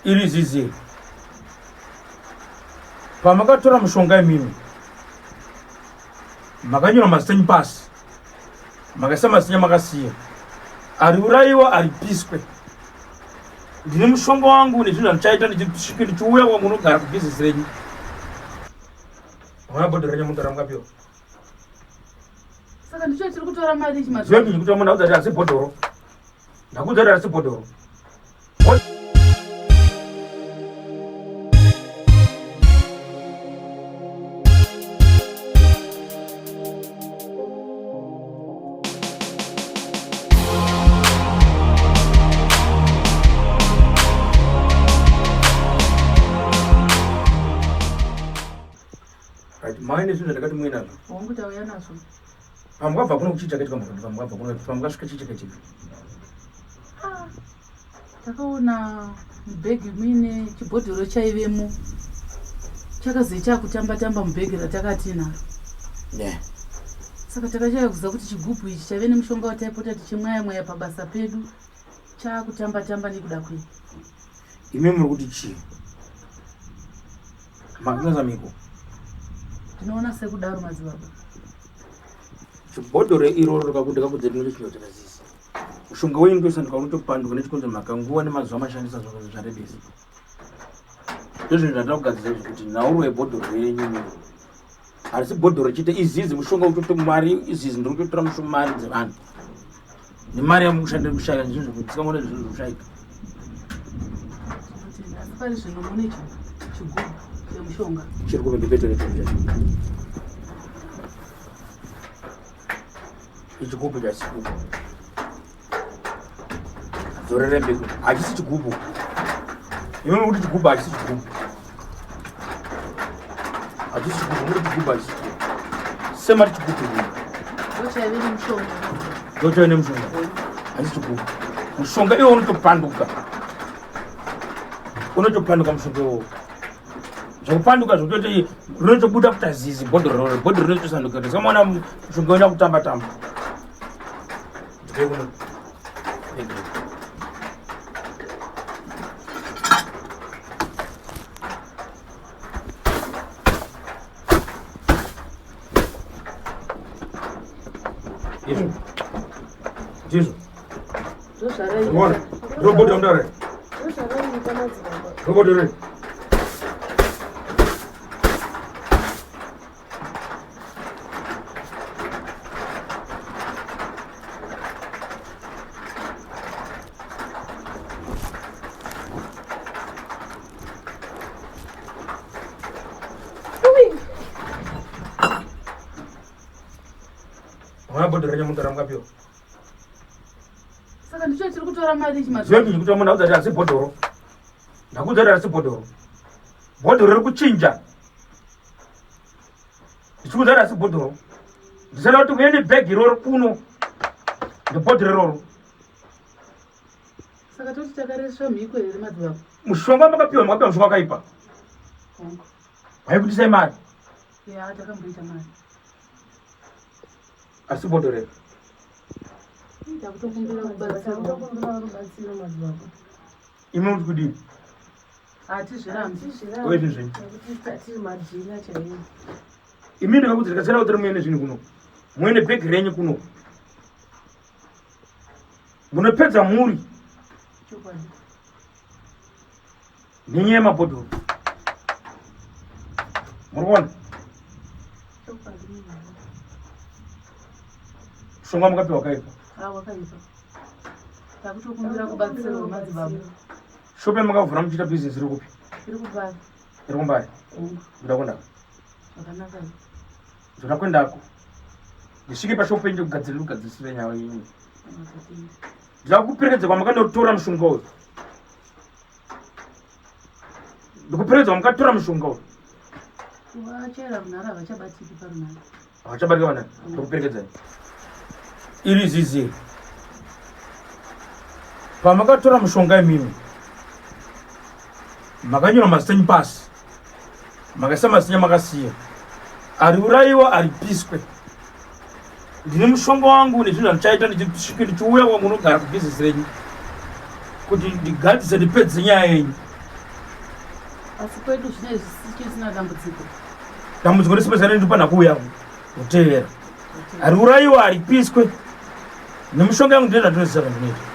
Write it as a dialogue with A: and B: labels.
A: Iri zizi pamakatora mushonga imimi makanyora mazita enyu pasi, makaisa mazita enyu makasiya ariurayiwa aripiswe. Ndine mushonga wangu nezvinhu zvandichaita ndichisvike ndichiuya kwamunogara kubhizinesi renyu. Mwana bhodhoro renyu mutora mukapiwa.
B: Saka ndicho chiri kutora mari ichi
A: mazuva. Zvekuti kutora munhu akuti asi bhodhoro. Ndakuudza kuti asi bhodhoro. Right, mai nezvinhu zvandakati muinazvo.
B: Hongu tauya nazvo.
A: Pamukabva kuno kuchii chakaitika mukati pamukabva kuno pamukasvika chii chakaitika?
B: Ah, takaona mubhegi muine chibhodhoro chaivemo chakaze chakutamba tamba mubhegi ratakati naro.
A: Yeah.
B: Saka takashaya kuziva kuti chigubhu ichi chaive nemushonga wataipota tichimwaya mwaya pabasa pedu chakutamba tamba nekuda kwei.
A: Imi muri kuti chii? Makanza miko.
B: Ndinoona sekudaro madzibaba.
A: Chibhodhoro iroro rikakuda kakudza rinoita chinhu chakazisa. Mushonga wenyu ndosanduka unotopanduka nechikonzero makanguva nemazuva mashandisa zvarebesa. Ndozvinhu zvatava kugadzirisa izvi kuti nhauro yebhodhoro renyu miro. Harisi bhodhoro chete izizi mushonga utoto mari izizi ndiri kutotora mushonga mari dzevanhu. Nemari yamukushanda kushaya zvinhu zvekutsika mona zvinhu zvekushaika.
B: Asi pari zvino mune chigubhu chemushonga.
A: Chiri kupi ndipetore chinhu chacho. Ichigubhu chachigubhu. Dzorere mbeko. Hachisi chigubhu. Iwe kuti chigubhu hachisi chigubhu. Hachisi chigubhu, muri chigubhu hachisi chigubhu. Sema chigubhu iwe.
B: Ndochaive nemushonga.
A: Ndochaive nemushonga. Hachisi chigubhu. Mushonga iwo unotopanduka. Unotopanduka mushonga iwowo. Zvekupanduka zvekutoti rinotobuda kuita zizi bhodhoro roro, bhodhoro rinotosanduka. Saka mushonga unoda kutamba tamba. Ndizvo. Ndizvo. Ndozvaraita. Robot ndare.
C: Ndozvaraita madzibaba.
A: Robot re. Mwana bhodhoro renyu mutora mukapiwa.
B: Saka ndicho chiri kutora mari ichi
A: mazuva. Zvekuti kutora munhu akuti asi bhodhoro. Ndakuudza kuti asi bhodhoro. Bhodhoro riri kuchinja. Ndichikuudza kuti asi bhodhoro. Ndisada kuti uye nebhegi iroro kuno. Ndebhodhoro iroro.
B: Saka toti takaresva mhiko here madzibaba?
A: Mushonga makapiwa makapiwa mushonga wakaipa.
B: Hongu.
A: Waibudisai mari.
B: Ya takamboita mari.
A: Asi bhodhoro iri.
B: Takutokumbira rubatsiro.
C: Takutokumbira rubatsiro madzibaba.
A: Imi muri kudii?
B: Hatizvirambi.
A: Uye zvinhu zvenyu.
C: Nekuti tiri majina chaiwo.
A: Imi ndakakuti ndikasiyana kuti muende zvinhu kuno. Muende bhegi renyu kuno. Munopedza mhuri.
B: Chokwadi.
A: Nenyaya yemabhodhoro. Muri kuona?
B: Chokwadi.
A: Mushonga mukapiwa wakaipa.
B: Ah, wakaipa. Takutokumbira kubatsirwa madzibaba.
A: Shope makavhura muchiita business iri kupi?
B: Iri kumbari.
A: Iri kumbari.
B: Hongu.
A: Ndoda kuendako.
B: Zvakanaka.
A: Ndoda kuendako. Ndisvike pashope yenyu kugadzirira kugadzirisira nyaya yenyu. Ndoda kuperekedza kwamakanotora mushonga uyu. Ndikuperekedza kwamukatora mushonga uyu.
B: Vachaira runhare havachabatiki parunhare.
A: Havachabatiki vanani. Ndikuperekedzai. Iri zizi. Pamakatora mushonga imimi makanyora mazita enyu pasi makaisa mazita enyu makasiya ariurayiwa aripiswe ndine mushonga wangu nezvinhu zvandichaita ndichisvike ndichiuya kwamunogara kubhizinesi renyu kuti ndigadzise ndipedze nyaya yenyu.
B: Asi kwedu zvine zvisisina dambudziko.
A: Dambudziko risipesane ndipana kuuya kutevera. Hariurayiwa, haripiswe. Nemishonga yangu ndine zvandinoziva zvandinoita.